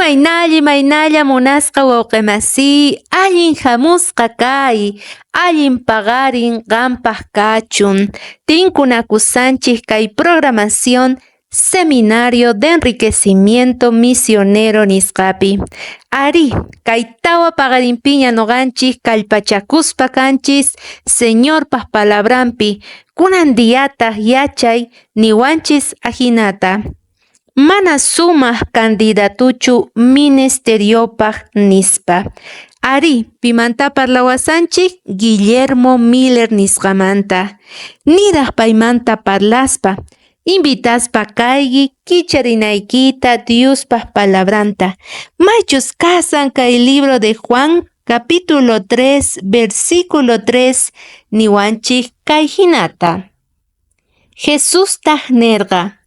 Imaynalla, imaynalla munasqa wawqimasiy, allin hamusqa kay, allin paqarin qampaq kachun. Tinkunakusanchik kay programación Seminario de Enriquecimiento Misionero nisqapi. Arí, kay tawa paqarinpiña noqanchik kallpachakuspa kanchis Señorpa palabranpi, kunan diyataq yachay niwanchis ajinata. Mana sumaq candidatuchu ministeriopaq nispa. Arí, pimanta parlawasanchik Guillermo Miller nisqamanta. Niraq paymanta parlaspa, invitaspa kayki kicharinaykita Diospa palabranta. Maychus kasan kay libro de Juan capítulo 3 versículo 3 niwanchik kay hinata. Jesustaq nerqa,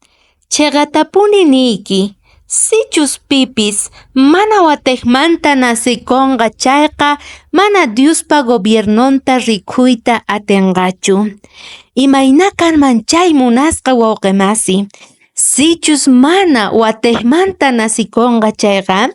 Cheqatapuni niyki, sichus pipis mana watejmanta nacekonqa chayqa, mana Diospa gobiernonta rikuyta atenqachu. Imayná kanman chay munasqa wawqemasi? Sichus mana watejmanta nacikonqa chayqa,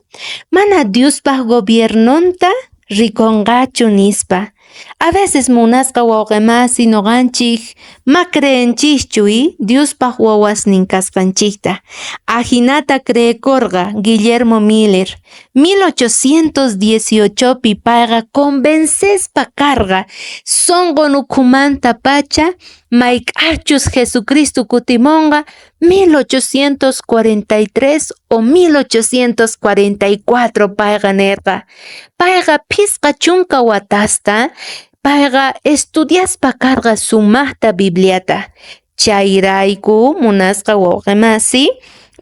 mana Diospa gobiernonta rikonqachu, nispa. A veces munasqa wawqemasi noqanchik ma creenchikchu Diospaq wawasnin kasqanchikta. Ajinata creekorqa Guillermo Miller. 1818pi payqa convencespa karqa sonqon ukhumantapacha mayk'ajchus Jesucristo kutimonqa 1843 o 1844 payqa nerqa. Payqa phisqa chunka watasta payqa estudiaspa karqa sumajta Bibliata. Chayrayku munasqa wawqemasi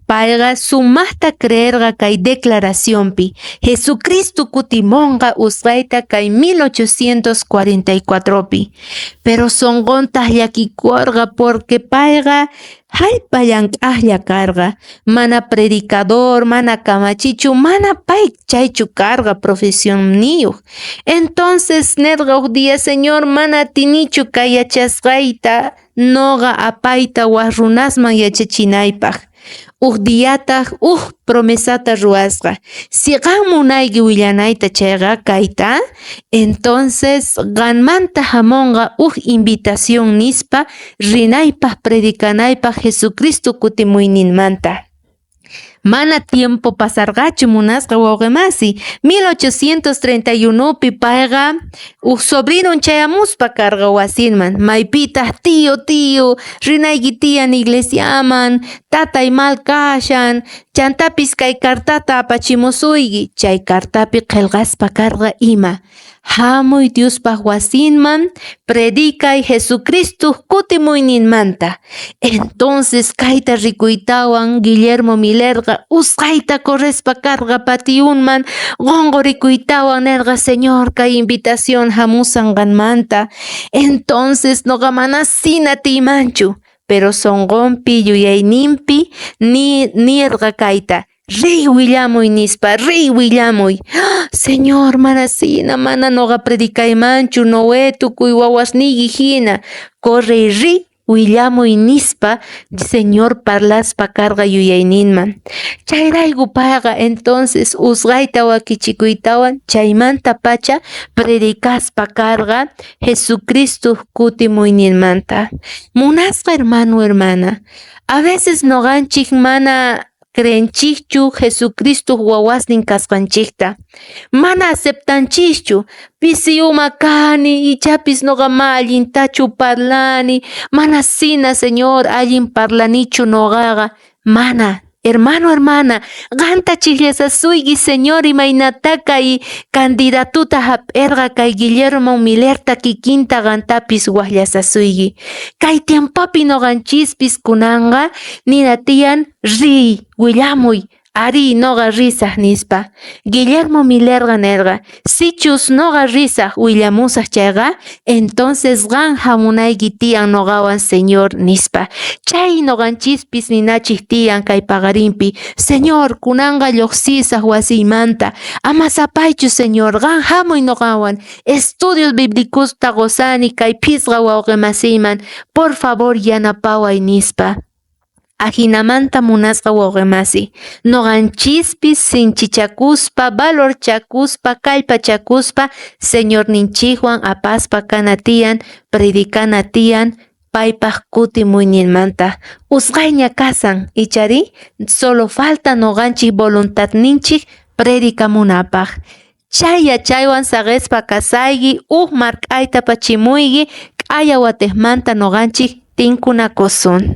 payqa sumajta creerqa kay declaracionpi Jesucristo kutimonqa usqhayta kay 1844pi. Pero sonqontaq llakikorqa porque payqa jallp'a llank'ajlla karqa, mana predicador, mana kamachichu, mana pay chaychu karqa profesionniyuq. Entonces nerqa uj día, Señor, mana atinichu kay yachasqayta noqa apayta waj runasman yachachinaypaq. Uj diyataq uj promesata ruwasqa. Si qan munayki willanayta chayqa kayta, entonces qanmanta hamonqa uj invitación nispa rinaypaq predicanaypaq Jesucristo kutimuyninmanta. Mana tiempo pasarqachu munasqa wawqemasi. 1831pi payqa uj sobrinon chayamuspa karqa wasinman. Maypitaq tío, tío, rinayki tiyan iglesiaman, tatay mal kashan, chantapis kay cartata apachimusuyki. Chay cartapi qhelqaspa karqa ima. Hamuy Diospaq wasinman, predicay Jesucristoq kutimuyninmanta. Entonces kayta rikuytawan Guillermo Millerqa usqhayta correspa karqa patiunman, qonqorikuytawan nerqa, Señor, kay invitación hamusan qanmanta. Entonces noqa manasina atiymanchu, pero sonqonpi yuyayninpi ni nirqa kayta, riy willamuy nispa, riy willamuy. Señor, manasina, mana noqa predicaymanchu, Noé tukuy wawasniyki hina, correy riy willamuy nispa Señor parlaspa karqa yuyayninman. Chayrayku payqa entonces usqhayta wakichikuytawan chaymantapacha predicaspa karqa Jesucristo kutimuyninmanta. Munasqa hermano, hermana, a veces noqanchik mana creenchikchu Jesucristo wawasnin kasqanchikta. Mana aceptanchikchu, pisi uma kani, ichapis noqa ma allintachu parlani, mana sina Señor allin parlanichu noqaqa, mana. Hermano, hermana, qanta chijllasasuyki Señor imaynata kay candidatuta hap'erqa kay Guillermo Millerta kikinta qantapis wajllasasuyki. Kay tiempopi noqanchispis kunanqa nina tiyan riy, willamuy, arí noqa risaj nispa. Guillermo Millerqa nerqa, sichus noqa risaj willamusaj chayqa, entonces qan hamunayki tiyan noqawan Señor nispa. Chay noqanchispis ninachik tiyan kay paqarinpi, Señor, kunanqa lluqsisaj wasiymanta, ama sapaychu Señor, qan hamuy noqawan, estudios bíblicosta qosani kay phisqa wawqimasiyman, por favor yanapaway nispa. Ajinamanta munasqa wawqemasi, noqanchispis sinchichakuspa, valorchakuspa, kallpachakuspa Señorninchikwan apaspa kana tiyan, predicana tiyan, paypaq kutimuyninmanta. Usqhayña kasan, icharí? Solo falta noqanchik voluntadninchik predicamunapaq. Chay yachaywan saqespa kasayki, uj mark'ayta pachimuyki, q'aya watejmanta noqanchik tinkunakusun.